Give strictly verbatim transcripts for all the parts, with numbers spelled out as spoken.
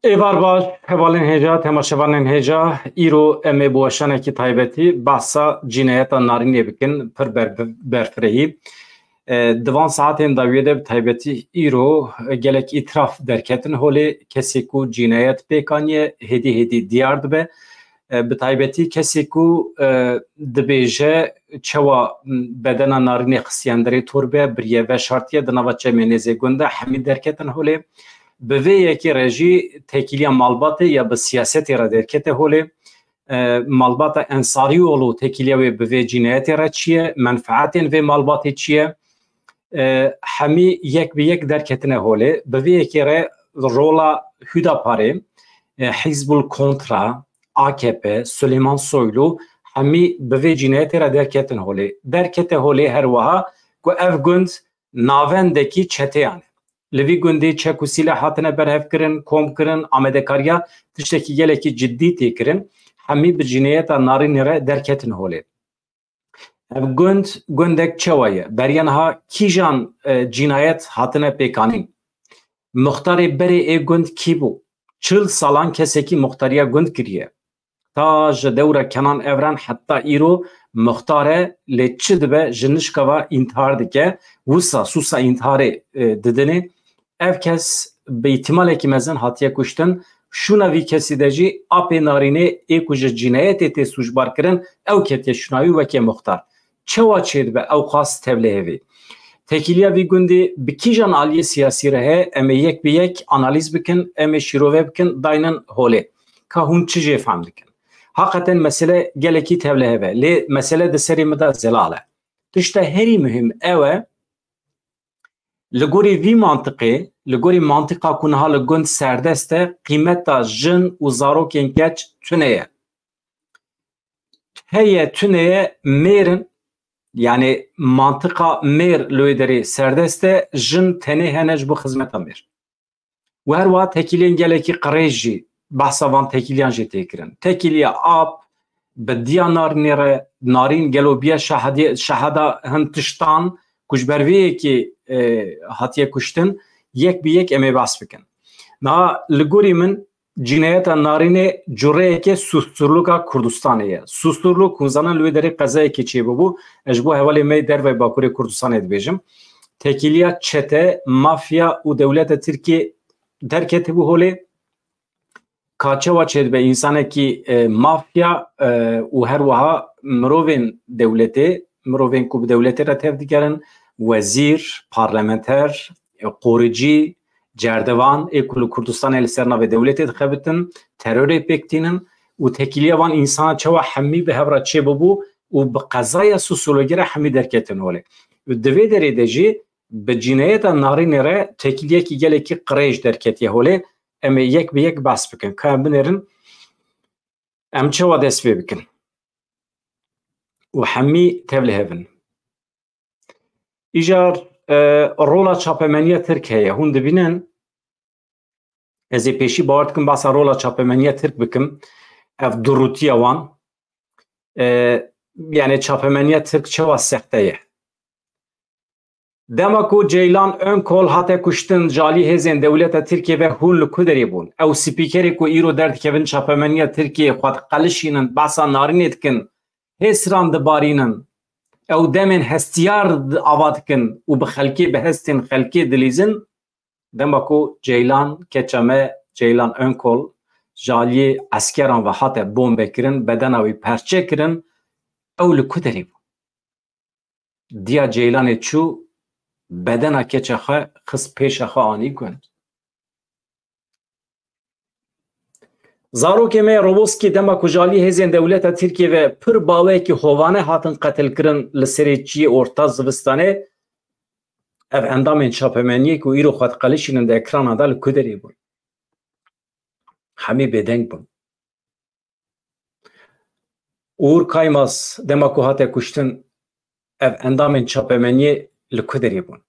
Êvar baş, hevalên hêja, temaşevanên hêja, îro em ê bi weşanekî taybetî behsa cînayeta Narînê bikin, pir ber-, berfirehî. E, di van saetên dawiyê de bi taybetî îro, e, gelek îtiraf derketin holê, kesê ku cînayet pêk aniye, hêdî hêdî diyar dibe. E, bi taybetî kesê ku, e, dibêje çawa bedena Narînê xistiye hundirê torbe, biriye veşartiye, di nava çemê nêzê gund de, hemî derketin holê. Bi vê yekê re jî têkiliya malbatê ya bi siyasetê re derkete holê. E, malbata Ensarîoğlu têkiliya wê bi vê cînayetê re çi ye? Menfeetên vê malbatê çi ye? E, hemî yek bi yek derketine holê. Bi vê yekê re rola Hüdaparê, e, Hizbul Kontra, A K P, Süleyman Soylu, hemî bi vê cînayetê re derketin holê. Derkete holê her wiha ku ev gund navendekî çeteyan e. Li vî gundê çek û sîleh hatine berhevkirin, komkirin, amadekariya tiştekî gelekî ciddî tê kirin. Hemî bi cînayeta Narînê re derketin holê. Ev gund, gundek çawa ye? Beriya niha kîjan, e, cînayet hatine pêkanîn? Muxtarê berê ê gund kî bû? Çil salan kesekî muxtariya gund kiriye. Ta ji dewra Kenan Evren heta îro muxtar e, lê çi dibe, ji nişka ve întihar dike, wisa sûsa întiharê, e, didinê. Ev kes bi îhtimalekî mezin hatiye kuştin. Şûna vî kesî de jî apê Narînê ê ku ji cînayetê tê sûcbar kirin, ew ketiye şûna wî weke muxtar. Çawa çêdibe ew qas tevlihevî? Têkiliya vî gundê bi kîjan aliyê siyasî re heye? Em ê yek bi yek analîz bikin, em ê şîrove bikin, daynin holê. Ka hûn çi jê fehm dikin? Haqeten mesele gelekî tevlihev e, lê mesele di serê min de zelal e. Tişta herî muhîm ew e, li gorî vî mantiqê, li gorî mantiqa ku niha li gund serdest e, qîmeta jin û zarokên keç tune ye. Heye tune ye mêr in, yanî mantiqa mêr li wê derê serdest e, jin tenê hene ji bo xizmeta mêr. Û her wiha têkiliyên gelekî qirêj jî, behsa van têkiliyan jî tê kirin. Têkiliya ap, bi diya Narînê re, Narîn gelo biye şahediye, şaheda hin tiştan ku ji ber vê yekê, e, hatiye kuştin, yek bi yek em ê behs bikin. Niha li gorî min cînayeta Narînê cureyeke Susturluka Kurdistanê ye. Susturluk, hûn zanin li wê derê qezayekê çêbûbû, ez ji bo hevalê me yê derveyî Bakurê Kurdistanê dibêjim. Têkiliya çete, mafya û dewleta Tirkiyê derketibû holê. Ka çawa çêdibe însanekî, e, mafya, e, û her wiha mirovên dewletê, mirovên ku bi dewletê re tev digerin, wezîr, parlamenter, e, qoricî, cerdevan, ê ku li Kurdistanê li ser navê dewletê dixebitin, terorê pêk tînin û têkiliya van însana çawa hemî bi hev re çêbibû û bi qezaya sosyologî re hemî derketin holê. Û di vê derê de jî bi cînayeta Narînê re têkiliyekî gelekî qirêj derketiye holê. Em ê yek bi yek behs bikin. Ka em binêrin, em çawa dest pê bikin? Û hemî tevlihevin. Îcar, e, rola çapemeniya Tirk heye. Hûn dibînin, ez ê pêşî bawer dikim behsa rola çapemeniya Tirk bikim. Ev durûtiya wan. E, yani çapemeniya Tirk çawa sexte ye? Dema ku Ceylan Önkol hate kuştin, ji alî hêzên dewleta Tirkiyê ve hûn li ku derê bûn? Ew spîkerê ku îro derdikevin çapemeniya Tirkiyê xwe diqelişînin, behsa Narînê dikin, hêsran dibarînin, ew demên hestiyar di-, ava dikin û bi xelkê, bi hestên xelkê dilîzin, dema ku Ceylan, keça me, Ceylan Önkol, ji aliyê eskeran ve hate bombe kirin, bedena wî perçe kirin, ew li ku derê bû? Diya Ceylanê çû, bedena keça xwe xist pêşa xwe anî gund. Zarokê me Roboskî dema ku ji alî hêzên dewleta Tirkiyê ve pir baweyekî hovane hatin qetilkirin li serê çiyê orta zivistanê, ev endamên çapemeniyê ku îro xwe diqelişînin di ekranan de li ku derê bûn? Hemî bêdeng bûn. Uğur Kaymaz dema ku hate kuştin, ev endamên çapemeniyê li ku derê bûn?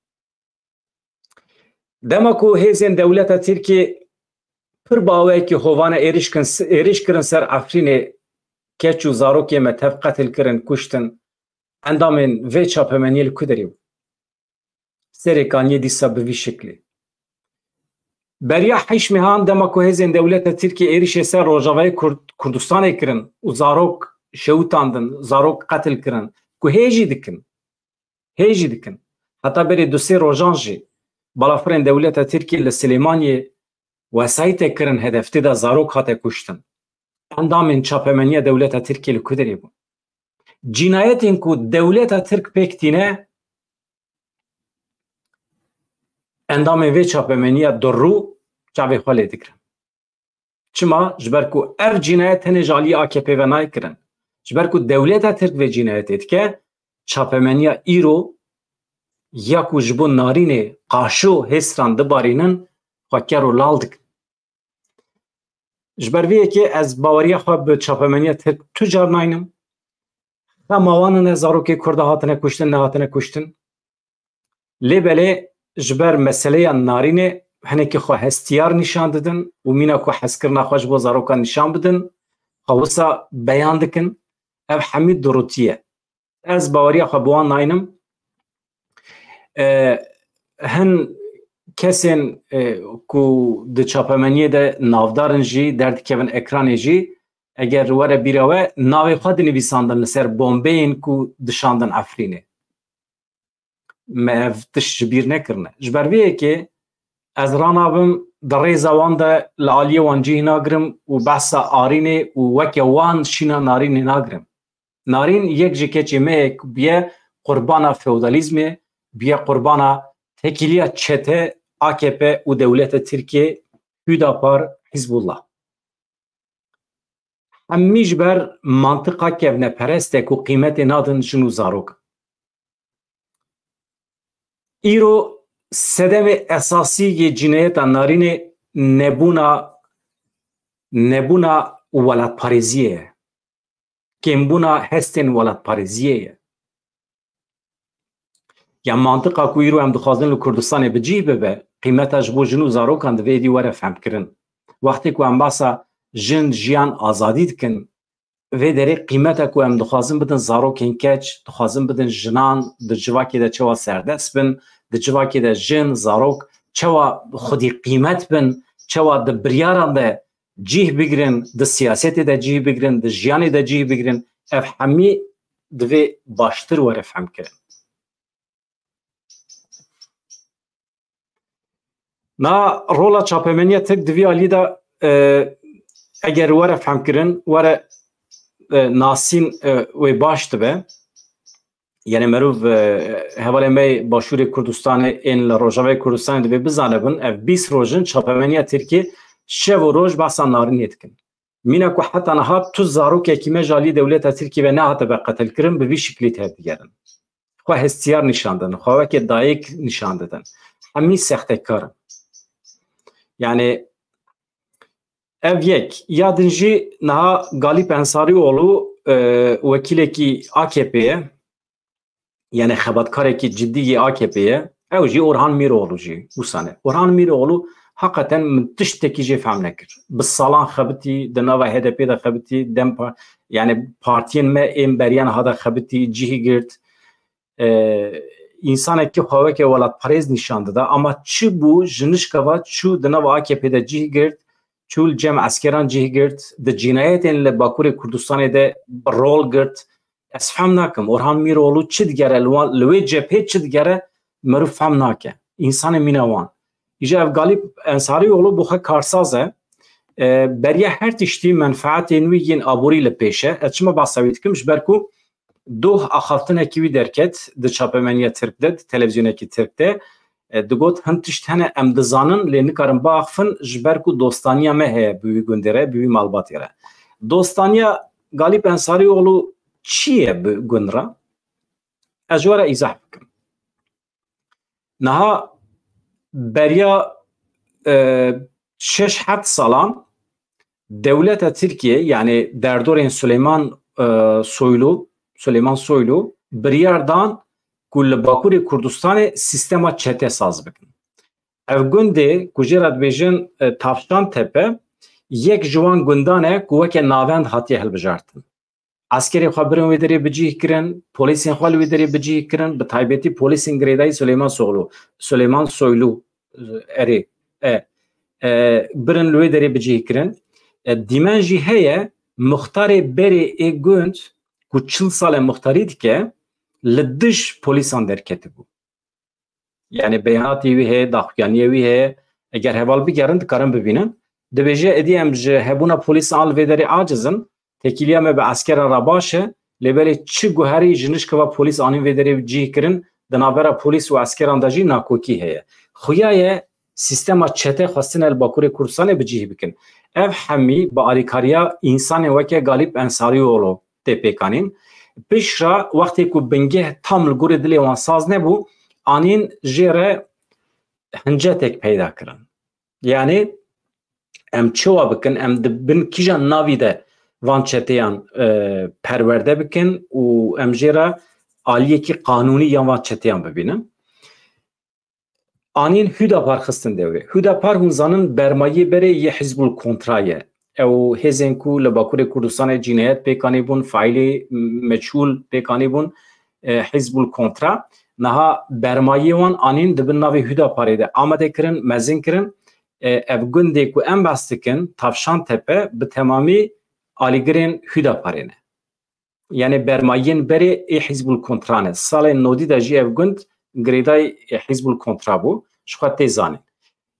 Dema ku hêzên dewleta Tirkiyê pir baweyekî hovane êriş kin-, êriş kirin ser Efrînê, keç û zarokê me tev qetil kirin, kuştin, endamên vê çapemeniyê li ku derê bûn? Serê kaniyê dîsa bi vî şiklî. Beriya heşt mehan dema ku hêzên dewleta Tirkiyê êrişê ser Rojavayê Kurd-, Kurdistanê kirin û zarok şewitandin, zarok qetil kirin, ku hê jî dikin. Hê jî dikin. Heta berê du sê rojan jî balafirên dewleta Tirkiyê li Silêmaniyê wesayîtek kirin hedef, tê de zarok hate kuştin. Endamên çapemeniya dewleta Tirkiyê li ku derê bûn? Cînayetên ku dewleta Tirk pêk tîne, endamên vê çapemeniya durrû çavê xwe lê digirin. Çima? Ji ber ku ev cînayet tenê ji aliyê A K P ve nayê kirin. Ji ber ku dewleta Tirk vê cînayetê dike, çapemeniya îro ya ku ji bo narînê qaşo hêsran dibarînin, xwe ker û lal dikin. Ji ber vê yekê ez baweriya xwe bi çapemeniya Tirk tu car naynim. Xema wan hene zarokê Kurda hatine kuştin, nehatine kuştin. Lê belê ji ber meseleya narînê hinekî xwe hestiyar nîşan didin û mîna ku hezkirina xwe ji bo zarokan nîşan bidin, xwe wisa beyan dikin. Ev hemî durûtî ye. Ez baweriya xwe bi wan naynim. E, hin kesên, e, ku di çapemeniyê de navdar in jî, derdikevin ekranê jî, eger were bîra we, navê xwe dinivîsandin li ser bombeyên ku dişandin Efrînê. Me ev tişt ji bîr nekirine. Ji ber vê yekê ez ranabim, di rêza wan de li aliyê wan cih nagirim û behsa arînê û weke wan şîna narînê nagirim. Narîn yek ji keçê me ye ku bûye qurbana feodalîzmê, bûye qurbana tekîliya çete A K P û dewleta Tirkiyê, Hüdapar, Hizbullah. Hemî ji ber mantiqa kevneperest e ku qîmetê nadin jin û zarok. Îro sedemê esasî yê cînayeta narînê nebûna, nebûna welatparêziyê ye. Kêmbûna hestên welatparêziyê ye. Ya mantiqa ku îro em dixwazin li Kurdistanê bi cih bibe, qîmeta ji bo jin û zarokan divê êdî were fehmkirin. Wextê ku em behsa jin, jiyan, azadî dikin, vê derê qîmeta ku em dixwazin bidin zarokên keç, dixwazin bidin jinan, di civakê de çawa serdest bin, di civakê de jin, zarok çawa xwedî qîmet bin, çawa di biryaran de cih bigirin, di siyasetê de cih bigirin, di jiyanê de cih bigirin, ev hemî divê baştir were fehmkirin. Na rola çapemeniya Tirk di vî alî de, e, eger were fehmkirin, were, e, nasîn, e, wê baş dibe. Yani merûv, e, hevalê me Başûrê Kurdistanê ên li Rojavayê Kurdistanê divê bizanibin, ev bîst roj in çapemeniya Tirkiyê şev û roj behsa narînê dikin. Mîna ku heta niha tu zarokekî me ji alî dewleta Tirkiyê ve nehatibe qetilkirin, bi vî şiklî tevdigerin. Xwe hestiyar nîşan didin, xwe weke dayik nîşan didin. Hemî sextekar in. Yani ev yek. Ya din jî niha Galip Ensarioğlu, e, wekîlekî A K P'ê ye. Yani xebatkarekî cidî yê A K P'ê ye. Ew jî Orhan Mîroğlu jî wisa ne. Orhan Mîroğlu heqeten min tiştekî jê fehm nekir. Bi salan xebitî, di nava H D P de xebitî, dem pa-, yani partiyên me ên beriyan ha de xebitî, cihî girt. E, însanekî xwe weke welatparêz nîşan dida, ama çi bû, ji nişka va çû di nava A K P de cih girt, çû li cem eskeran cih girt, di cînayetên li Bakurê Kurdistanê de rol girt. Ez fehm nakim, Orhan Mîroğlu çi digere, li wan, li wê cephê çi digere, meriv fehm nake. Însanê mîna wan. Îja ev Galip Ensarioğlu bi xwe karsaz e. E, beriya her tiştî menfaetên wî yên aborî li pêş e. Ez çima behsa wî dikim? Ji ber ku doh axaftinekî wî derket di çapemeniya Tirk de, di televîzyonekî Tirk de, e, digot, hin tişt hene em dizanin, lê nikarin biaxifin, ji ber ku dostaniya me heye bi wî gundê re, bi wî malbatê re. Dostaniya Galip Ensarioğlu çi ye bi gund re? Ez ji we re îzah bikim. Niha beriya, e, şeş heft salan dewleta Tirkiye, yani derdorên Süleyman, e, Soylu, Süleyman Soylu biryar dan ku li Bakurê Kurdistanê sîstema çete saz bikin. Ev gundê ku jê re dibêjin, e, Tavşan Tepe, yek ji wan gundan e ku weke navend hatiye hilbijartin. Eskerê xwe birin wê derê bicih kirin, polîsên xwe li wê derê bicih kirin, bi taybetî polîsên girêdayî Süleyman Soylu, Süleyman Soylu, erê, e, e, birin li wê derê bicihkirin. E, dîmen jî heye, muxtarê berê ê gund ku çil sal e muxtarî dike, li dij polîsan derketibû. Yani beyanatê wî heye, daxuyaniyê wî heye. Eger heval bigerin, dikarin bibînin. Dibêje, êdî em ji hebûna polîsan li vê derê aciz in. Têkiliya me bi eskeran re baş e. Lê belê çi guherî ji nişkeva polîs anîn vê derê cih kirin, di navbera polîs û eskeran de jî nakokî heye. Xuya ye sîstema çete xwestine li Bakurê Kurdistanê bi cih bikin. Ev hemî bi alîkariya însanên weke Galîp Ensarîoğlu tê pêkanîn. Piştre wextê ku bingeh tam li gorî dilê wan saz nebû, anîn jê re hincetek peyda kirin. Yani em çawa bikin? Em di bin kîjan navî de van çeteyan, e, perwerde bikin û em jê re aliyekî qanûnî yan van çeteyan bibînin? Anîn Hüdapar xistin dewrê. Hüdapar, hûn zanin, bermayiyê berê yê Hizbul Kontra ye. Ew hêzên ku li Bakurê Kurdistanê cînayet pêkanî bûn, faîlê meçhûl pêkanî bûn, e, Hizbul Kontra. Niha bermayiyê wan anîn di bin navê Hüdaparê de amade kirin, mezin kirin. E, ev gundê ku em behs dikin, Tavşantepe, bi temamî alîgirên Hüdaparê ne. Yani bermayiyên berê ê Hizbul Kontra ne. Salên nodî de jî ev gund girêdayî Hizbul Kontra bû. Ji xwe tê zanîn.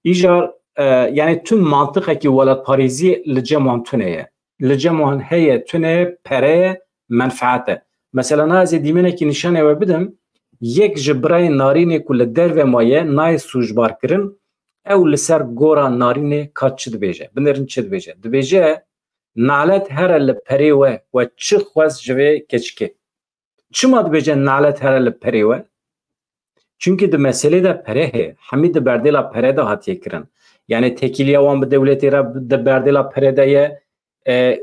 Îcar, e, yani tu mantiqekî welatparêziyê li cem wan tune ye. Li cem wan heye, tune ye, pere ye, menfaet e. Mesela, na ez ê dîmenekî nîşanê we bidim, yek ji birayên Narînê ku li derve maye, nayê sûcbar kirin, ew li ser gora Narînê ka çi dibêje? Binêrin çi dibêje? Dibêje, "Nalet here li perê we, we çi xwest ji vê keçikê?" Çima dibêje, "Nalet here li perê we"? Çünkü di meselê de pere heye. Hemî di berdêla pere de hatiye kirin. Yani têkiliya wan bi dewletê re di berdêla pere de ye. E,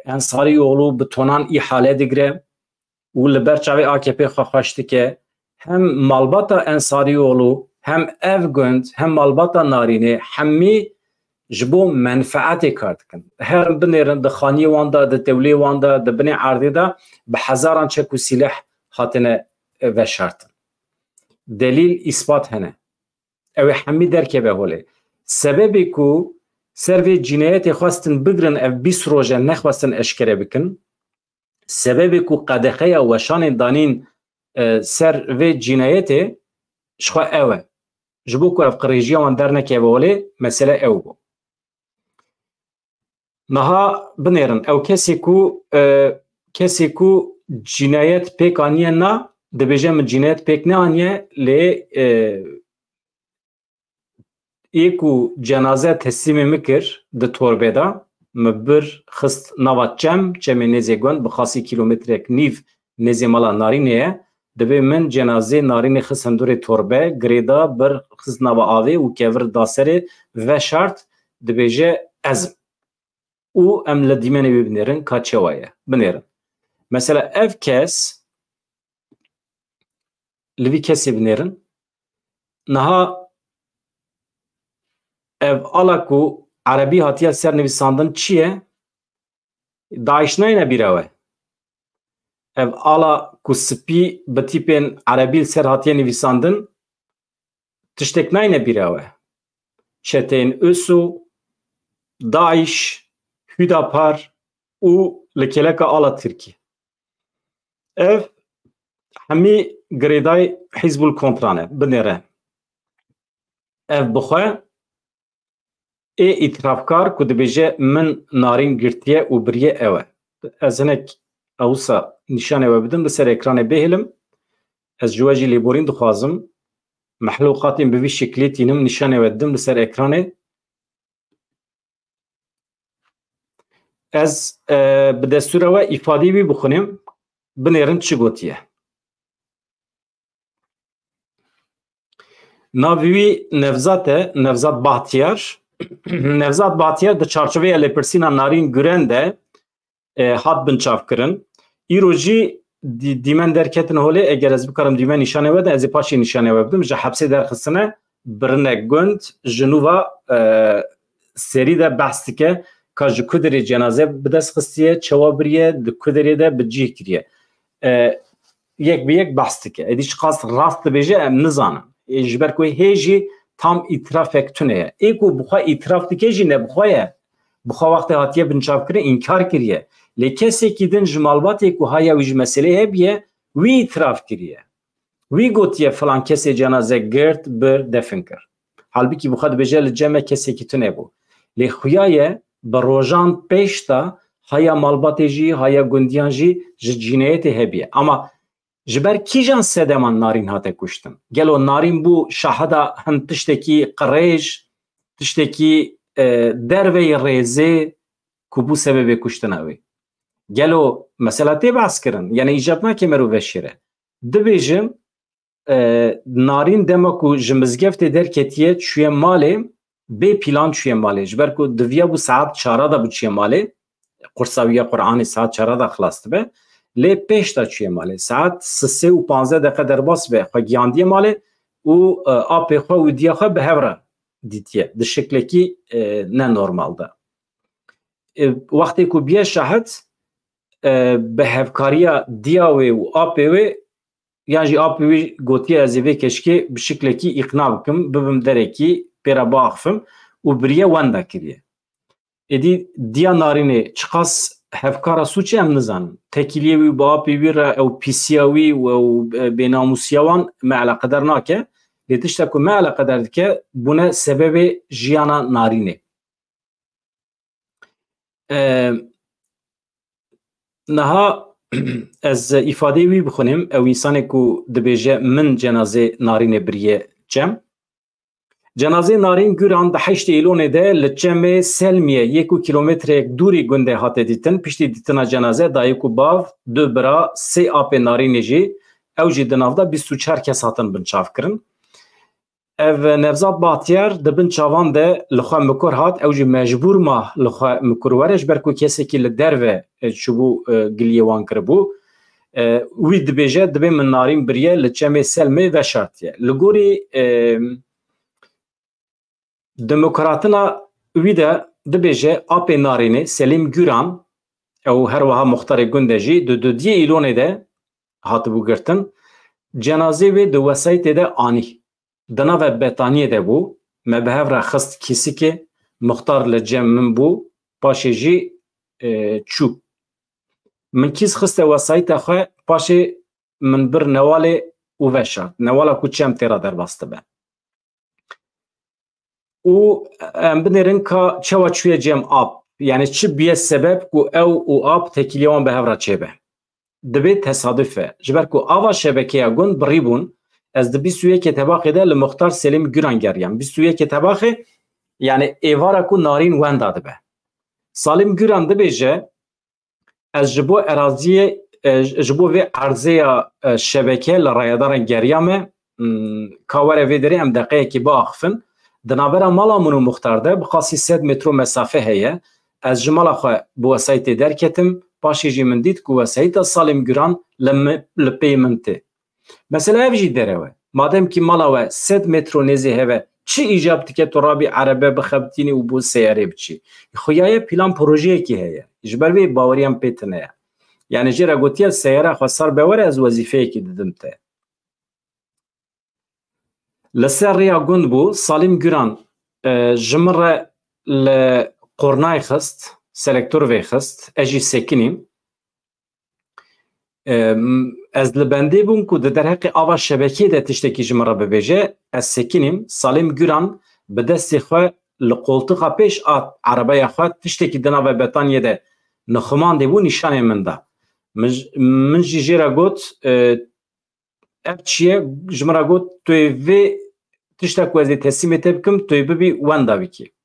Ensarîoğlu bi tonan îhale digire û li ber çavê A K P xwe xweş dike. Hem malbata Ensarîoğlu, hem ev gund, hem malbata Narînê, hemî ji bo menfeetê kar dikin. Her binêrin di xaniyê wan de, di tewlê wan de, di binê erdê de bi hezaran çek û sîleh hatine, e, veşartin. Delîl, îspat hene. Ew ê hemî derkeve holê. Sebebê ku ser vê cînayetê xwestin bigirin, ev bîst roj e nexwestin eşkere bikin. Sebebê ku qedexeya weşanên danîn, e, ser vê cînayetê ji xwe ew e. Ji bo ku ev qirêjiya wan dernekeve holê, mesele ew bû. Niha binêrin, ew kesê ku, e, kesê ku cînayet pêk aniye na, dibêje, "Min cînayet pêk neaniye, lê, e, ê ku cenaze teslîmê min kir di torbê de, min bir xist nava çem, çemê nêzê gund, bi qasî kîlometrek nîv nêzê mala Narînê ye. Dibê min cenazê Narînê xist hindurê torbe, girêda, bir xist nava avê û kevir da serê, veşart, dibêje, ez im." Û em li dîmenê wê binêrin ka çawa ye. Binêrin. Mesela ev kes, li vî kesê binêrin. Niha ev ala ku erebî hatiye ser nivîsandin çi ye? DAIŞ nayne bîra we. Ev ala ku spî bi tîpên erebî li ser hatiye nivîsandin, tiştek nayne bîra we. Çeteyên ÖSO, DAIŞ, Hüdapar û li kêleka ala Tirkî. Ev hemî girêdayî Hizbul Kontra ne, binêre. Ev bi xwe ê îtirafkar ku dibêje, "Min Narîn girtiye û biriye", ew e. Ez hinek ewsa nîşanê we bidim, li ser ekranê bihêlim. Ez ji we jî lêborîn dixwazim. Mehluqatên bi vî şeklê tînim, nîşanê we didim li ser ekranê. Ez, e, bi destûra we îfadeyê wî bixwînim, binêrin çi gotiye. Navê wî Nevzat e, Nevzat Bahtiyar. Nevzat Bahtiyar di çarçoveya lêpirsîna Narîn Guren de, e, hat binçavkirin. Îro jî dî-, dîmen derketin holê, eger ez bikarim dîmen nîşanê we de, ez ê paşê nîşanê we bidim. Ji hepsê derxistine, birine gund, ji nû ve, e, serî de behs dike, ka ji ku derê cenaze bi dest xistiye, çawa biriye, di ku derê de bi cih kiriye. E, yek bi yek behs dike. Êdî çiqas rast dibêje, em nizanin. Ê, ji ber ku hê jî tam îtirafek tune ye. Ê ku bi xwe îtiraf dike jî ne bi xwe ye. Bi xwe wextê hatiye binçavkirin înkar kiriye. Lê kesekî din ji malbatê ku haya wî ji meselê hebiye, wî îtiraf kiriye. Wî gotiye filan kesê cenaze girt, bir, defin kir. Halbikî bi xwe dibêje li cem me kesekî tune bû. Lê xuya ye bi rojan pêş de haya malbatê jî, haya gundiyan jî ji cîneyetê hebiye. Ama ji ber kîjan sedeman Narîn hate kuştin? Gelo Narîn bû şahida hin tiştekî qirêj, tiştekî, e, derveyî rêzê ku bû sebebê kuştina wê? Gelo mesela tê behs kirin? Yani îcab nake mero veşêre. Dibêjim, e, Narîn dema ku ji mizgeftê derketiye çûye malê, bê pîlan çûye malê. Ji ber ku diviya bû saet çara de biçûye malê. Qursa wî ya Qur'anê saet çara de xilas dibe. Lê pêş de çûye malê. Saet sisê û panzdeh deqe derbas be xwe gihandiye malê û, e, apê xwe û diya xwe bi hev re dîtiye. Di şiklekî, e, ne normal de. E, wextê ku biye şahid, e, bi hevkariya diya wê û apê wê, yan jî apê wî gotiye, ez ê vê keşkê bi şiklekî îqna bikim, bibim derekî, pê re biaxifim û biriye wenda kiriye. Êdî diya Narînê çiqas hevkara sûçê em nizanin. Tekîliyê wî bi apê wî re ew pîsiya wî û ew, e, bênamûsiya wan me eleqedar nake. Lê tişta ku me eleqedar dike, bûne sebebê jiyana Narînê. E, niha ez îfadeyê wî bixwînim, ew însanê ku dibêje min cenazê Narînê biriye çem. Cenazê Narîn Guran di heştê Îlonê de li çemê Selmiyê, yek û kilometreyek dûrî gundê hate dîtin. Piştî dîtina cenaze dayik û bav, du bira, sê apê Narînê jî, ew jî di nav de bîst û çar kes hatin binçavkirin. Ev Nevzat Bahtiyar di bin çavan de li xwe mikur hat, ew jî mecbûr ma li xwe mikur were, ji ber ku kesekî li derve, e, çûbû, e, giliyê wan kiribû. E, wî dibêje, dibê min Narîn biriye, li çemê Selmê veşartiye. Li gorî, e, demokratina wî de dibêje apê Narînê, Selîm Guran, ew her wiha muxtarê gund e jî, di dudiyê Îlonê de hatibû girtin, cenazê wê di wesayîtê de anî. Di nava betaniyê de bû, me bi hev re xist kîsikê, muxtar li cem min bû, paşê jî, e, çû. Min kîs xiste wesayîta xwe, paşê min bir newalê û veşart. Newala ku çem tê re derbas dibe. Û em binêrin ka çawa çûye cem ap, yani çi biye sebeb ku ew û ap tekîliya wan bi hev re çêbe. Dibê tesaduf e. Ji ber ku ava şebekeya gund birî bûn, ez di bîst û yekê Tebaxê de li Muxtar Selîm Guran geriyam. Bîst û yekê Tebaxê, yani êvara ku Narîn wenda dibe. Salîm Guran dibêje, ez ji bo eraziyê, e, ji bo vê erzêya, e, şebeke li rayedaran geriyame, hmm, ka were vê derê em deqeyekê biaxifin. Di navbera mala min û Muxtar de bi qasî sed metro mesafe heye. Ez ji mala xwe bi wesayîtê derketim, paşê jî min dît ku wesayîta Salîm Guran li mi-, li pey min tê. Mesela ev jî derew e. Madem kî mala we sed metro nêzê heve, çi îcab dike tu rabî erebe bixebitînî û bo seyarê biçî? Xuya ye pîlan projeyekî heye. Ji ber vê baweriyan pê tune ye. Yani jê re gotiye seyara xwe sar be were ez wezîfeyekî didim te. Li ser rêya gund bû, Salîm Guran, e, ji min re li qornay xist, selektor vê xist, ez jî sekinîm. Em, ez li bendê bûm ku di derheqê ava şebekê de tiştekî ji min re bibêje, ez sekinîm. Salîm Guran bi destê xwe li qoltiqa pêş a erebeya xwe tiştekî di nava betaniyê de nixumandê bû, nîşanê min da. Min j-, min jî jê re got, e, ev çi ye? Ji min re got, tu yê vê tişta ku ez ê teslîmê te bikim, tu yê bibî wenda bikî.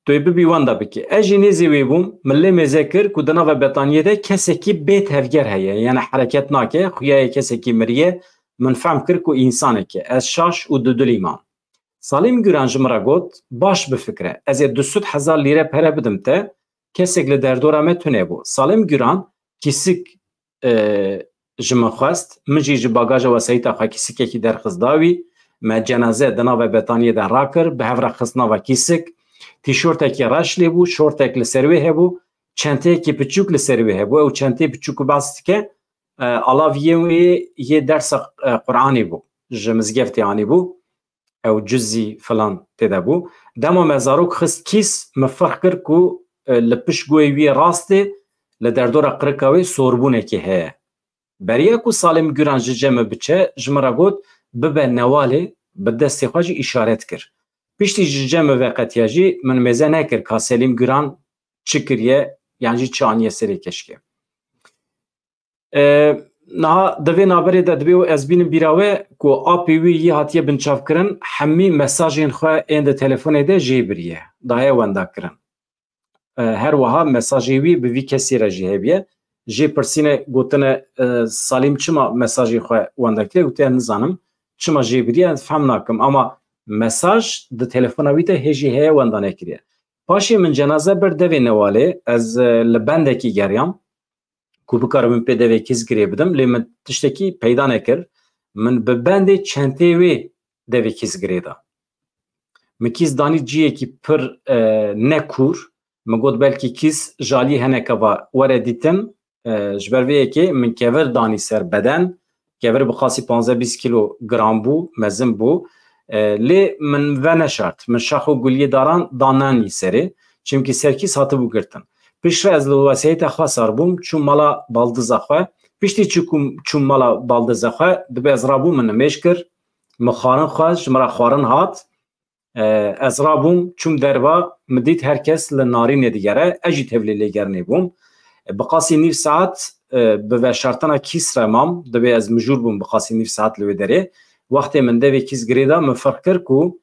Tu yê bibî wenda bikî. Ez jî nêzî wê bûm, min lê mêze kir ku di nava betaniyê de kesekî bê tevger heye, yani hereket nake, xuya ye kesekî miriye, min fehm kir ku însanek e. Ez şaş û dudilî mam. Salîm Guran ji min re got, baş bifikire, ez ê du sed hezar lîre pere bidim te, kesek li derdora me tune bû. Salîm Guran kîsik, e, ji min xwest, min jî ji bagaja wesayîta xwe kîsikekî derxist da wî, me cenaze di nava betaniyê de rakir, bi hev re xist nava kîsik, tîşortekî reş lê bû, şortek li ser wê hebû, çenteyekî piçûk li ser wê hebû, ew çenteyê piçûk ku behs dike, e, alaviyê wê yê dersa, e, Qur'anê bû. Ji mizgeftê anî bû. Ew cizî filan tê de bû. Dema me zarok xist kîs, min ferq kir ku, e, li pişt goyê wî rastê, li derdora qirika wê sorbûnekê heye. Beriya ku Salim Guran ji cem min biçe, ji min re got, "Bibe newalê, bi destê xwe jî îşaret kir." Piştî ji cem min veqetiya jî, min mêze nekir ka Selîm Guran çi kiriye, yan jî çi aniye serê keşkê. E, niha di vê navberê de dibê û ez bînim bîra we ku apê wî yî hatiye binçavkirin, hemî mesajên xwe ên di telefonê de jê biriye, daye wendakirin. E, her wiha mesajê wî bi vî kesî re jî hebiye. Jê pirsîne, gotine, e, "Salîm çima mesajê xwe wenda kiriye?" Gotiye, "Nizanim. Çima jê biriye, ez fehm nakim. Ama mesaj di telefona wî de hê jî heye wenda nekiriye." Paşê min cenaze bir devê newalê, ez, e, li bendekî geriyam ku bikarim min pê devê kîs girê bidim, lê min tiştekî peyda nekir. Min bi bendê çenteyê wê devê kîs girê da. Min kîs danî ciyekî pir, e, nekûr. Min got, "Belkî kîs jalî heneke va were dîtin." E, ji ber vê yekê min kevir danî ser beden. Kevir bi qasî panzdeh bîst kîlo gram bû, mezin bû. E, lê min veneşart. Min şax û guliyê daran dananî serê. Çimkî ser kîs hatibû girtin. Piştre ez li wesayîta xwe sar bûm, çûm mala baldiza xwe. Piştî çû-, çûm mala baldiza xwe, dibê ez rabûm, min nimêj kir. Min xwarin xwest, ji min re xwarin hat. E, ez rabûm, çûm derva, min dît her kes li narînê digere, ez jî tevlî lêgerinê bûm. E, bi qasî nîv saet, e, bi veşartina kîs re mam, dibê ez mijûr bûm bi qasî nîv saet li wê derê. Wextê min devê kîs girê da, min ferq kir ku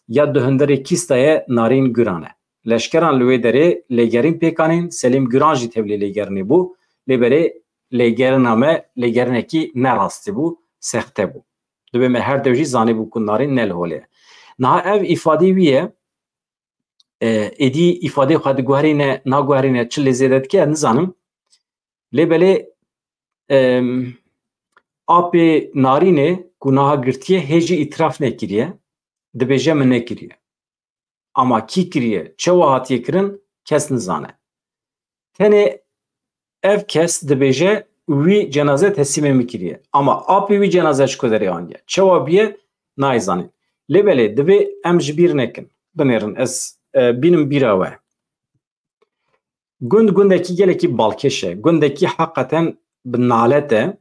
ya di hundirê kîs de ye Narîn Guran e. Leşkeran li wê derê lêgerîn pêk anîn, Selîm Guran jî tevlî lêgerinê bû, lê berê lêgerina me lêgerinekî ne rastî bû, sexte bû. Dibê me her dew jî zanîbû ku Narîn ne li holê ye. Niha ev îfadê wî ye, e, êdî îfadê xwe diguherîne, naguherîne, çi lê zêde dike, ez nizanim. Lê belê, em, apê Narînê ku niha girtiye, hê jî îtiraf nekiriye, dibêje, "Min nekiriye." Ama kî kiriye, çawa hatiye kirin, kes nizane. Tenê ev kes dibêje, "Wî cenaze teslîmê min kiriye." Ama apê wî cenaze ji ku derê aniye, çawa bûye, nayê zanîn. Lê belê, divê em ji bîr nekin. Binêrin, ez, e, bînim bîra we. Gund gundekî gelekî balkêş e. Gundekî heqeten bi nalet e.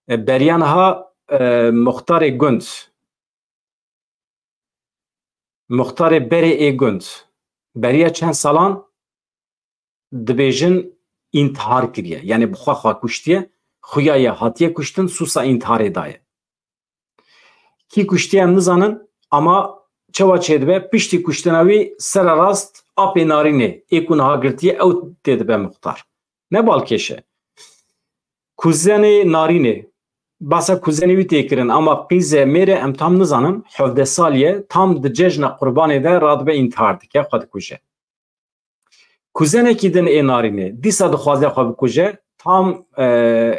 E, beriya niha, e, muxtarê gund, muxtarê berê ê gund, beriya çend salan dibêjin, întihar kiriye. Yanî bi xwe xwe kuştiye, xuya ye hatiye kuştin, sûsa întiharê daye. Kî kuştiye em nizanin, ama çawa çêdibe, piştî kuştina wî sererast apê Narînê, ê ku niha girtiye, ew tê dibe muxtar. Ne balkêş e. Kuzenê Narînê, behsa kuzenê wî tê kirin, ama qîze mêrê em tam nizanin, hevdeh salî ye, tam di cejna qurbanê de radibe întihar dike, xwe dikuje. Kuzenekî din ê Narînê, dîsa dixwaze xwe bikuje, tam, e,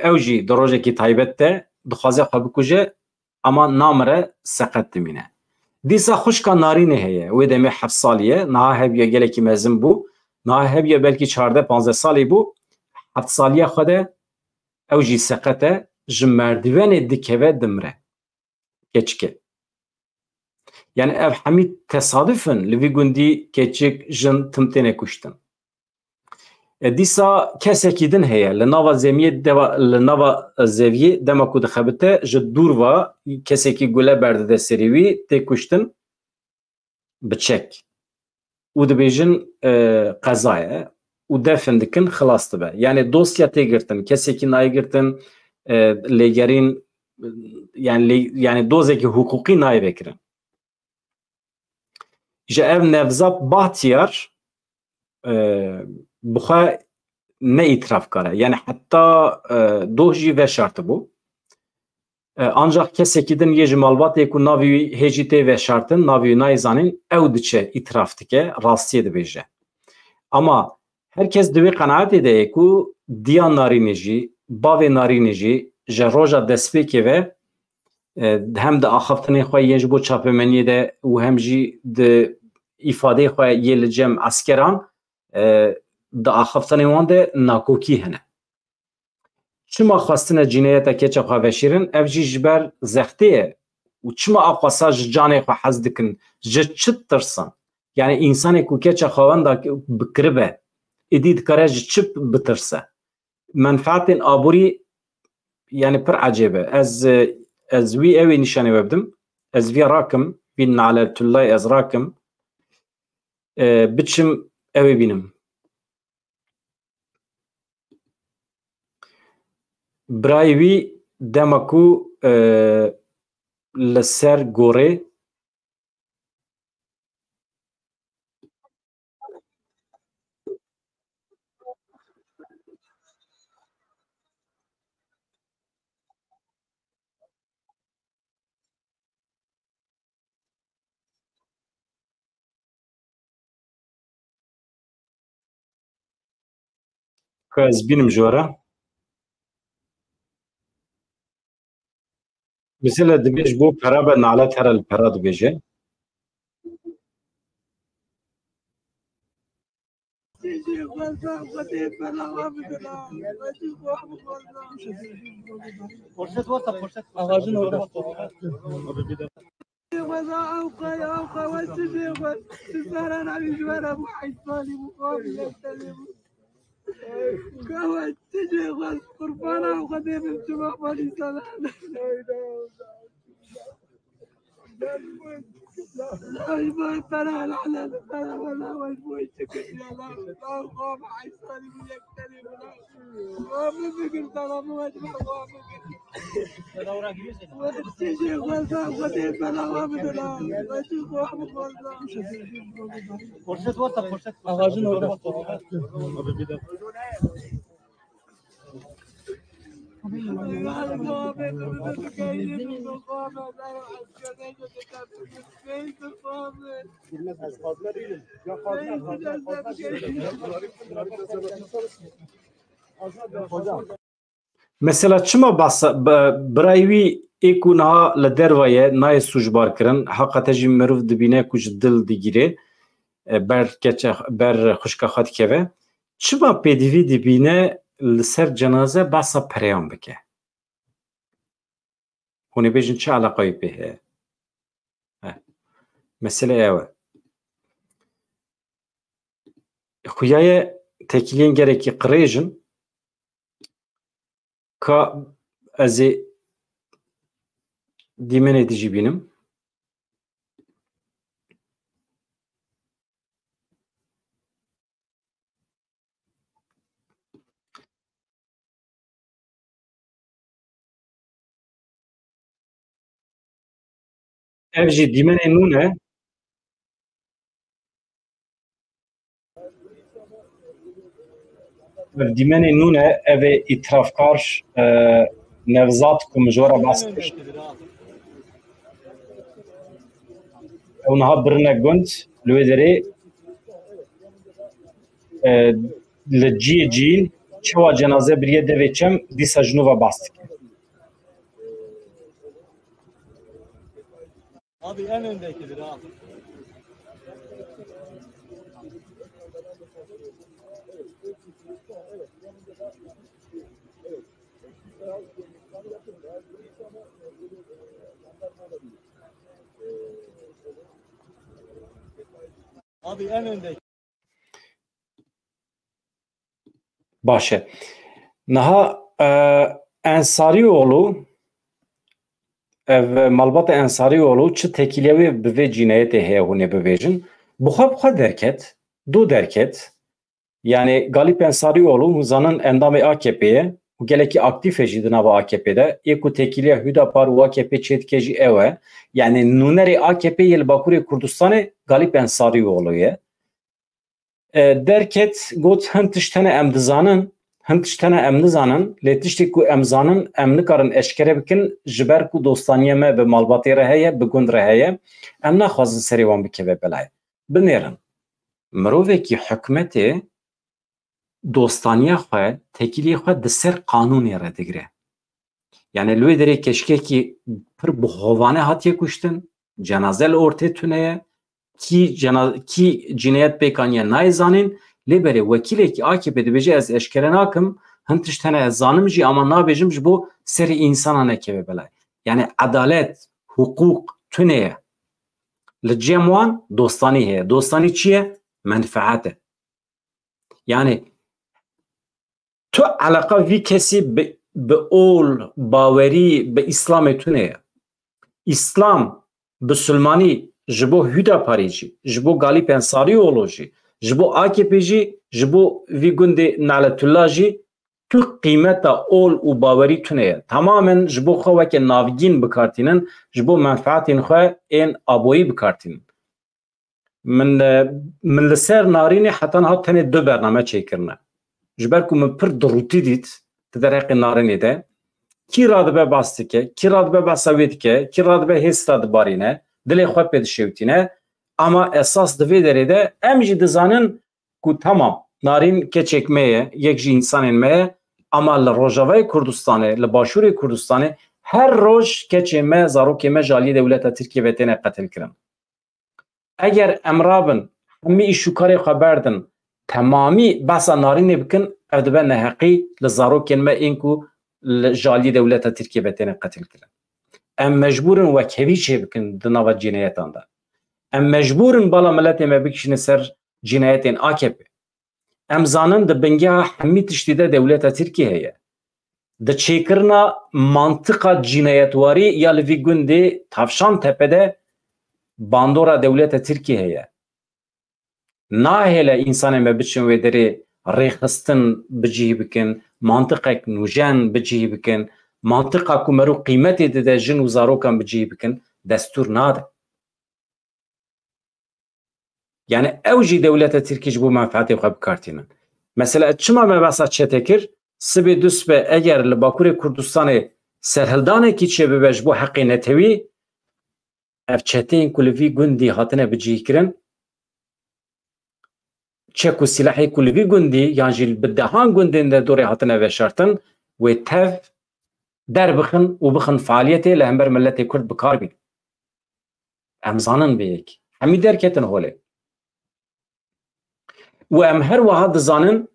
ew jî di rojekî taybet de dixwaze xwe bikuje, ama namire, seqet dimîne. Dîsa xwişka Narînê heye, wê demê heft salî ye, niha hebûye gelekî mezin bû, niha hebûye belkî çardeh panzdeh salî bû, heft saliya xwe de ew jî seqet e, ji merdivenê dikeve dimire. Keçik e. Yani ev hemî tesaduf in, li vî gundî keçik, jin, tim têne kuştin. E, dîsa kesekî din heye, li nava zemiyê deva, li nava zeviyê dema ku dixebite, ji dûr ve kesekî gule berdide serê wî, tê kuştin bi çek. Û dibêjin, e, qeza ye û defin dikin, xilas dibe. Yani dosya tê girtin, kesekî nayê girtin, e, lêgerîn, yani lê-, yani dozekî hiqûqî nayê vekirin. Ji ev Nevzat Bahtiyar, e, bi xwe ne îtirafkar e. Yani heta, e, doh jî veşartibû. E, ancak kesekî din yê ji malbatê ku navê wî hê jî tê veşartin, navê wî nayê zanîn, ew diçe îtiraf dike, rastiyê dibêje. Ama her kes di wê qenaetê de ye ku diya Narînê jî, bavê Narînê jî ji roja destpêkê ve, e, hem di axaftinên xwe yên ji bo çapemeniyê de û hem jî di îfadeyê xwe yê li cem eskeran, e, di axaftinên wan de nakokî hene. Çima xwestine cîneyeta keça xwe veşêrin? Ev jî ji ber zextê ye. Û çima aqwasa ji canê xwe hez dikin? Ji çi ditirsin? Yani, însanê ku keça xewenda bikiribe, êdî dikare ji çi bitirse? Menfaetên aborî, yani, pir ecêb e. Ez, ez wî ewê nîşanê we bidim. Ez vî rakim, vî naletullayê ez rakim. E, biçim ewê bînim. Birayê wî dema ku, e, li ser gorê Ka ez bînim ji we re. Mesela dibêj bo pera be, nalet here li pera dibêje. Mesela çima basa, bi-, birayê wî ê ku niha li derve ye, nayê sûcbar kirin, heqete jî mirov dibîne ku ji dil digîre, e, ber keça, ber xwişka xwe dikeve. Çima pêdivî dibîne li ser cenaze behsa pereyan bike? Hûn ê bêjin çi eleqayî pê heye? Heh. Mesele ew e. Xuya ye têkiliyên gerekî qirêj in. Ka ez ê dîmenê dijî bînim. Ev jî dîmenê nû ne. Ev dîmenê nû ne, ev ê îtirafkar, e, Nevzat ku min ji we re behs kir. Ew niha birine gund, li wê derê, e, li ciyê ciyîn, çawa cenaze biriye devê çem, dîsa ji nû ve behs dike. Abi en öndekidir ha. Abi en önde. Baş e. Niha, e, Ensarîoğlu, ev malbata Ensarîoğlu çi têkiliya wê bi vê cînayetê heye hûn ê bibêjin? Bi xwe bi xwe derket, dû derket. Yani Galip Ensarîoğlu, hûn zanin endamê A K P'ê ye û gelekî aktîf e jî di nava A K P'ê de. Ê ku têkiliya Hüdapar û A K P çêdike jî ew e. Yani nûnerê A K P'ê yê li Bakurê Kurdistanê Galip Ensarîoğlu ye. E, derket, got, hin tişt hene em dizanin, hin tişt hene em nizanin, lê tiştê ku em zanin, em nikarin eşkere bikin, ji ber ku dostaniya me bi malbatê re heye, bi gund re heye, em naxwazin serê wan bikeve belayê. Binêrin. Mirovekî hikûmetê dostaniya xwe, têkiliyê xwe di ser qanûnê re digire. Yani li wê derê keşkekî pir bi hovane hatiye kuştin, cenaze li ortê tune ye, kî cena-, kî cînayet pêk aniye nayê zanîn, lê berê wekîlekî A K P dibêje ez eşkere nakim, Hin tişt hene ez zanim jî, ama nabêjim ji bo serê însana nekeve belay. Yani edalet, hiqûq tune ye. Li cem wan dostanî heye. Dostanî çi ye? Menfaet e. Yani tu eleqa vî kesî bi, bi ol, bawerî, bi Îslamê tune ye. Îslam, Bisilmanî ji bo Hüdaparê jî, ji bo Galîp Ensarîoğlu jî, ji bo A K P jî, ji bo vî gundê Naletullah jî tu qîmeta ol û bawerî tune ye. Tamamen ji bo xwe weke navgîn bikartînin, ji bo menfaetên xwe ên aborî bikartînin. Min, e, min li ser Narînê heta niha tenê du bername çêkirine. Ji ber ku min pir dirûtî dît di derheqê Narînê de. Kî radibe behs dike, kî radibe behsa wê dike, kî radibe hêsra dibarîne, dilê xwe pê dişewtîne. Ama esas di vê derê de em jî dizanin ku tamam, Narîn keçek me ye, yek ji însanên me ye, ama li Rojavayê Kurdistanê, li Başûrê Kurdistanê her roj keçê me, zarokê me ji aliyê dewleta Tirkiyê ve têne qetilkirin. Eger em rabin, hemî îş û karê xwe berdin, temamî behsa Narînê bikin, ev dibe neheqî li zarokên me ên ku li, ji aliyê dewleta Tirkiyê ve têne qetilkirin. Em mecbûr in wekhevî çêbikin di nava cînayetan de. Em mecbûr in bala miletê me bikişînin ser cînayetên A K P. Em zanin di bingeha hemî tiştî de dewleta Tirkî heye. Di çêkirina mantiqa cînayetwarî ya li vî gundê Tavşantepe de bandora dewleta Tirkî heye. Nahêle însanê me biçin wê derê rêxistin bi cih bikin, mantiqek nûjen bi cih bikin, mantiqa ku meriv qîmetê dide jin û zarokan bi cih bikin, destûr nade. Yani ew jî dewleta Tirkî ji bo menfaetê xwe bikartînin. Mesela çima me behsa çete kir? Sibê du sibe eger li Bakurê Kurdistanê serhildanekî çêbibe ji bo heqê netewî, ev çeteyên ku li vî gundî hatine bicihkirin, çek û silahê ku li vî gundî yan jî bi dehan gundên de dorê hatine veşartin, wê tev derbixin û bixin faaliyetê li hember miletê Kurd bi kar bîn. Em zanin vê yekî. Hemî derketin holê. Û em her wiha dizanin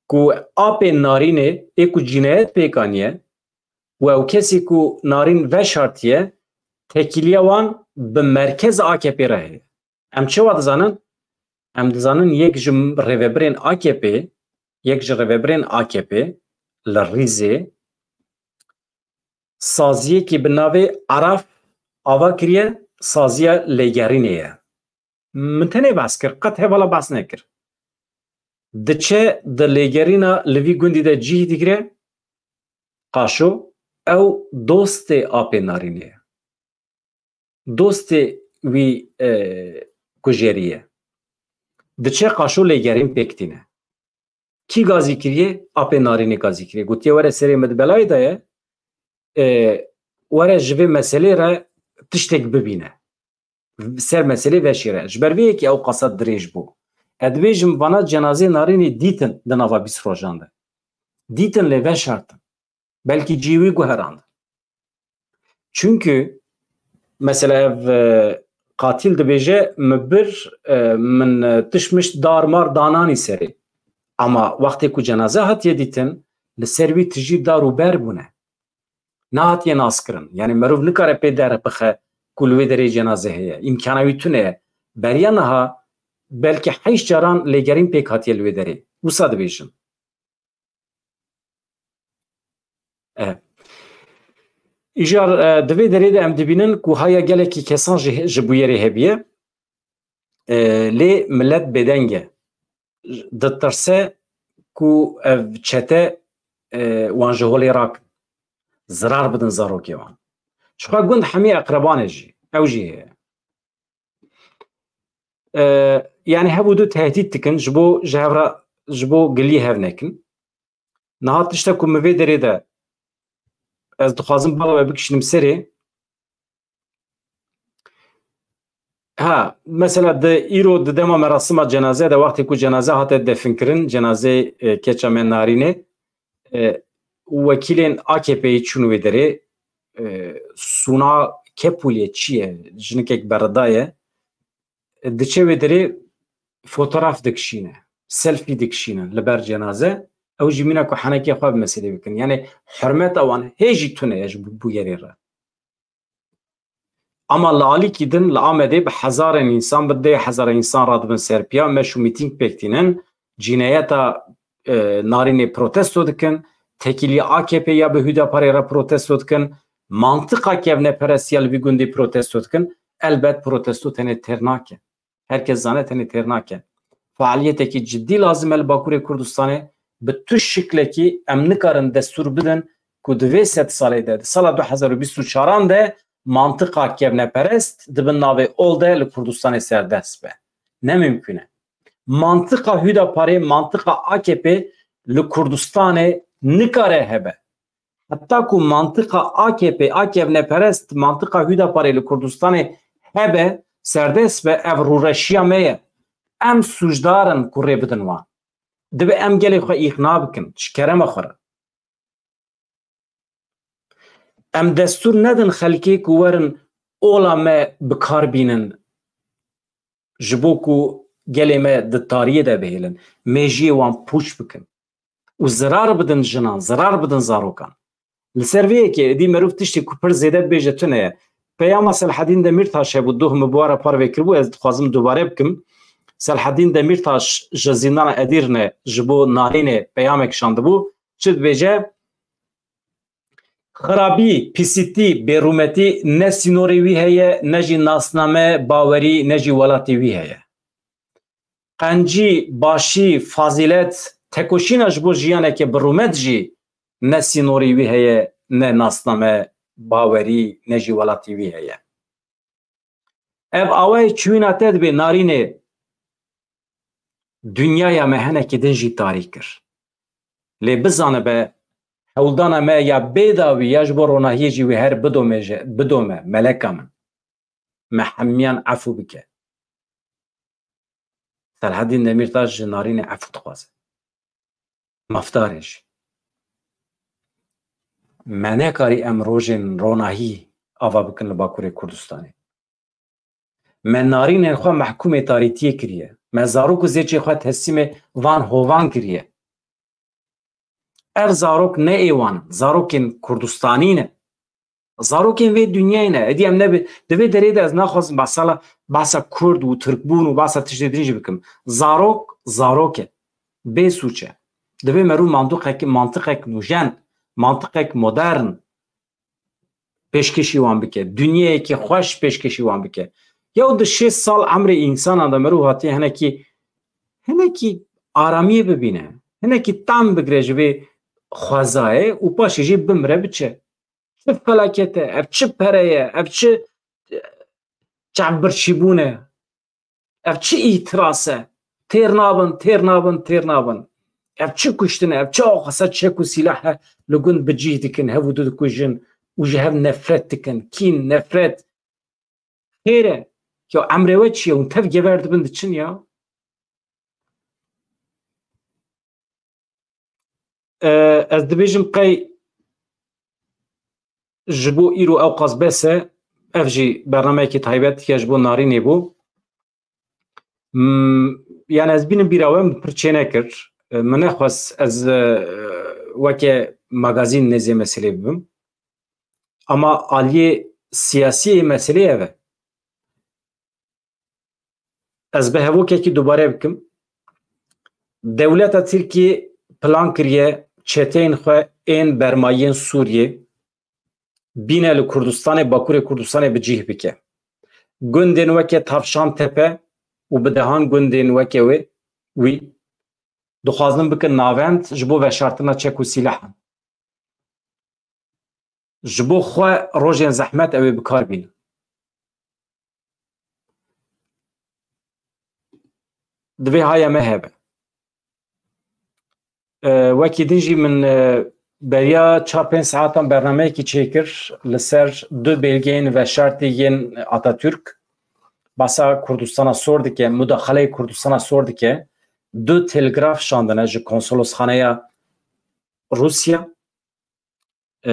ku apê Narînê ê ku cînayet pêk aniye û ew kesî ku Narîn veşartiye, tekîliya wan bi merkez A K P re heye. Em çawa dizanin? Em dizanin yek ji rêvebirên A K P, yek ji rêvebirên A K P li Rîzê saziyekî bi navê Araf ava kiriye, saziya lêgerînê ye. Min tenê behs kir, qet hevala behs nekir. Diçe di lêgerîna li vî gundî de cih digire, Qaşo, ew dostê apê Narînê ye. Dostê wî, e, kujerî ye. Diçe Qaşo lêgerîn pêk tîne. Kî gazî kiriye? Apê Narînê gazî kiriye. Gotiye, were serê min di belayê de ye. E, were ji vê meselê re tiştek bibîne. Ser meselê veşêre. Ji ber vê yekê ew qasa dirêj bû. Ez dibêjim vana cenazê Narînê dîtin di nava bîst rojan de. Dîtin lê veşartin. Belkî cihê wî guherandin. Çunku mesela ev, e, qatil dibêje, min bir, e, min, e, tişt mişt dar mar dananî serê. Ama wextê ku cenaze hatiye dîtin, li ser wî tijî dar û ber bûne. Nehatiye naskirin. Yani meriv nikare pê derbixe ku li wê derê cenaze heye. Îmkana wî tune ye. Beriya niha belkî heşt caran lêgerîn pêk hatiye li wê derê. Wisa dibêjin. E. Îjar, e, di vê derê de em dibînin ku haya gelekî kesan ji, ji bûyerê hebiye. E, lê milet bêdeng e. Ditirse ku ev çete, e, wan ji holê rakin. Zirar bidin zarokê wan. Çiqa gund hemî eqreban e jî. Ew jî heye. E, yani hev û du tehdît dikin, ji bo ji hev re, ji bo gilî hev nekin. Niha tişta ku min vê derê de ez dixwazim bala we bikişînim serê. Ha, mesela di îro di dema merasima cenaze de, wextê ku cenaze hate definkirin, cenazeyê, e, keça me Narînê, e, wekîlên A K P'yê çûn wê derê, e, Suna Kepûlê çi ye? Jinikek berida ye. E, diçe wê derê fotograf dikişîne, selfie dikişînin li ber cenaze. Ew jî mîna ku henekê xwe bi meselê bikin. Yani hurmeta wan hê jî tune ye ji bû-, bûyerê re. Ama li alîkî din li Amedê bi hezarên însan, bi deh hezarên însan radibin ser piya, meş û mîtîng pêk tînin, cîneyeta, e, Narînê protesto dikin, tekîliya A K P ya bi Hüdaparê re protesto dikin, mantiqa kevneperestiya li vî gundî protesto dikin, elbet protesto tenê têr nake. Her kes zane tenê têr nake. Fealiyetekî cidî lazim e li Bakurê Kurdistanê, bi tu şiklekî em nikarin destûr bidin ku di vê sed salê de, di sala du hezar û bîst û çaran de mantiqa kevneperest di bin navê ol de li Kurdistanê serdest be. Ne mimkûn e. Mantiqa Hüdaparê, mantiqa A K P li Kurdistanê nikare hebe. Heta ku mantiqa A K P, A K P neperest, mantiqa Hüdaparê li Kurdistanê hebe, serdest be, ev rûreşiya me ye. Em sûcdar in ku rê bidin wan. Dibe em gelê xwe îqna bikin, ji kerema xwe re. Em destûr nedin xelkê ku werin ola me bi kar bînin, ji bo ku gelê me di tariyê de bihêlin, mêjiyê wan pûç bikin û zirar bidin jinan, zirar bidin zarokan. Li ser vê yekê êdî meriv tiştê ku pir zêde bibêje tune ye. Peyama Selhedîn Demîrtaş hebû, doh min bi we re parve kiribû, ez dixwazim dubare bikim. Selhedîn Demîrtaş ji zîndana Edîrne ji bo Narînê peyamek şandibû. Çi dibêje? Xirabî, pîsîtî, bêrûmetî ne sînorê wî heye, ne jî nasname, bawerî, ne jî welatê wî heye. Qencî, başî, fazîlet, tekoşîna ji bo jiyaneke bi rûmet jî ne sînorî wî heye, ne nasname, bawerî, ne jî welatî wî heye. Ev awayê çûyîna te dibê Narînê, dinyaya me henekî din jî tarî kir. Lê bizanibe, hewldana me ya bêdawî ya ji bo ronahiyê jî wê her bidome, bidome, meleka min. Me hemiyan efû bike. Selhedîn Demîrtaş ji Narînê efû dixwaze. Mafdar e jî. Me nekarî em rojên ronahî ava bikin li Bakurê Kurdistanê. Me Narînên xwe mehkûmê tarîtiyê kiriye. Me zarok û zêçê xwe teslîmê van hovan kiriye. Ev zarok ne ê wan in, zarokên Kurdistanî ne. Zarokên vê dinyayê ne. Êdî em nebe, di vê derê de ez naxwazim behsa, behsa Kurd û Tirkbûn û behsa tiştê din jî bikim. Zarok, zarok e. Bê sûc e. Divê merû mantiqek, mantiqek nûjen, mantiqek modern pêşkêşî wan bike. Dinyayekî xweş pêşkêşî wan bike. Yew di şêst sal emrê însanan de merû hatiye hinekî, hinekî aramiyê bibîne. Hinekî tam bigire ji vê xwezayê û paşê jî bimire biçe. Çi felaket e, ev çi pere ye, ev çi, e, çavbirçîbûn e, ev çi îtiras e? Têr nabin, têr nabin, têr nabin. Ev çi kuştin e, ev çi awqasa çek û sîlah e, li gund bi cih dikin, hev û du dikujin û ji hev nefret dikin, kîn, nefret. Xêr e, ya emrê we çi ye? Hûn tev gever dibin diçin ya. E, ez dibêjim qey ji bo îro ewqas bes e, ev jî bernameyekî taybet ya ji bo Narînê bû. M, yani ez bînim bîra we min pir çênekir. E, min nexwest ez, e, weke magazîn nêzê meselê bibim. Ama aliyê siyasî yê meselê ev e. Ez bi hevokekî dubare bikim. Dewleta Tirkiyê plan kiriye çeteyên xwe ên bermayiyên Sûriyê bîne li Kurdistanê, Bakurê Kurdistanê bi cih bike. Gundên weke Tavşan Tepe û bi dehan gundên weke wê, wî dixwazin bikin navend ji bo veşartina çek û sîlahan. Ji bo xwe rojên zehmet ew ê bi kar bînin. Divê haya me hebe. E, wekî din jî min, e, beriya çar pênc saetan bernameyekî çêkir li ser du belgeyên veşartî yên Atatürk. Basa Kurdistana sor dike, mudaxaleyê Kurdistana sor dike. Du telgraf şandine ji konsolosxaneya Rûsya, e,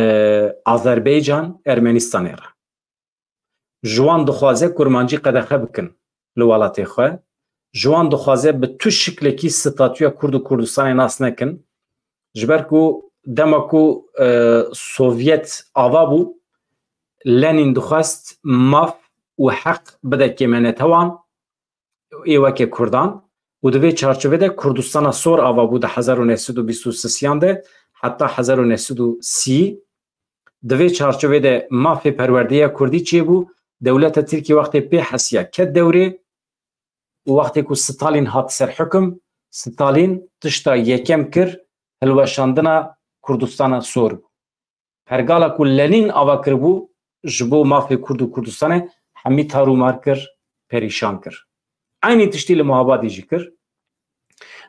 Azerbaycan, Ermenistanê re. Ji wan dixwaze kurmancî qedexe bikin li welatê xwe. Ji wan dixwaze bi tu şiklekî statûya Kurd û Kurdistanê nas nekin. Ji ber ku dema ku e, Sovyet ava bû, Lenin dixwest maf û heq bide kêmenetewan ê weke Kurdan û di vê çarçovê de Kurdistana Sor ava bû di hezar û neh sed û bîst û sisiyan de heta hezar û neh sed û sî. Di vê çarçovê de mafê perwerdeya Kurdî çêbû, dewleta Tirkî wextê pê hesiya ket dewrê û wextê ku Stalin hat ser hukum, Stalin tişta yekem kir, hilweşandina Kurdistana Sor bû. Pergala ku Lenin ava kiribû ji bo mafê Kurd û Kurdistanê hemî tar û mar kir, perîşan kir. Eynî tiştî li Muhabadî jî kir.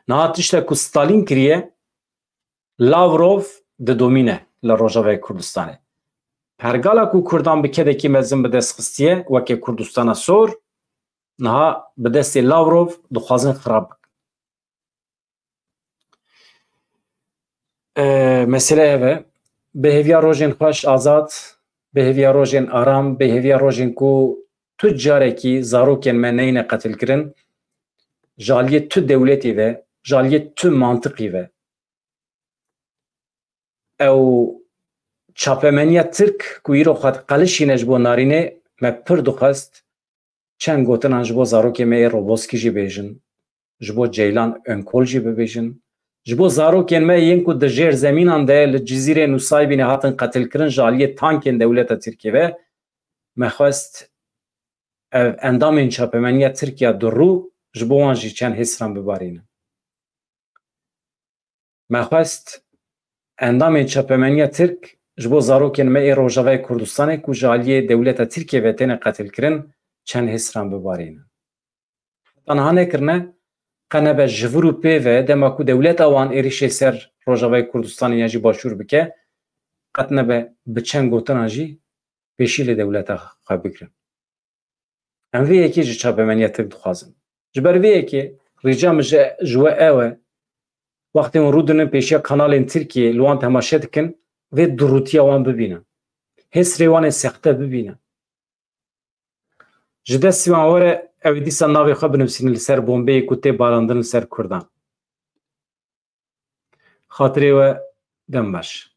Niha tiştek ku Stalin kiriye, Lavrov didomîne li Rojavayê Kurdistanê. Pergala ku Kurdan bi kedekî mezin bi dest xistiye, weke Kurdistana Sor, niha bi destê Lavrov dixwazin xirab bikin. E, mesele ev e. Bi hêviya rojên xweş, azad, bi hêviya rojên aram, bi hêviya rojên ku tu carekî zarokên me neyne qetilkirin, ji aliyê tu dewletî ve, ji aliyê tu mantiqî ve. Ew çapemeniya Tirk ku îro xwe diqelişîne ji bo narînê, me pir dixwest çend gotinan ji bo zarokê me yê Roboskî jî bêjin, ji bo Ceylan Önkol jî bibêjin, ji bo zarokên me yên ku di jêr zemînan de li Cizîrê Nusaybînê hatin qetilkirin ji aliyê tankên dewleta Tirkiyê ve, me xwest ev endamên çapemeniya Tirkiya durû ji bo wan jî çend hêsran bibarînin. Me xwest endamên çapemeniya Tirk ji bo zarokên me ê Rojavayê Kurdistanê ku ji aliyê dewleta Tirkiyê ve têne qetilkirin çend hêsran bibarînin. Heta niha nekirine, qe nebe ji vir û pê ve dema ku dewleta wan êrişê ser Rojavayê Kurdistanê yan jî Başûr bike, qet nebe bi çend gotinan jî pêşî li dewleta xwe bigirin. Em vê yekê ji çapemeniya Tirk dixwazin. Ji ber vê yekê rica min ji, ji we ew e, wextê hûn rûdinin pêşiya kanalên Tirkiyê li wan temaşe dikin, vê durûtiya wan bibînin. Hêsrê wan ê sexte bibînin. Ji destê wan were ew ê dîsa navê xwe binivîsînin li ser bombeyê ku tê barandin li ser Kurdan. Xatirê we dem baş.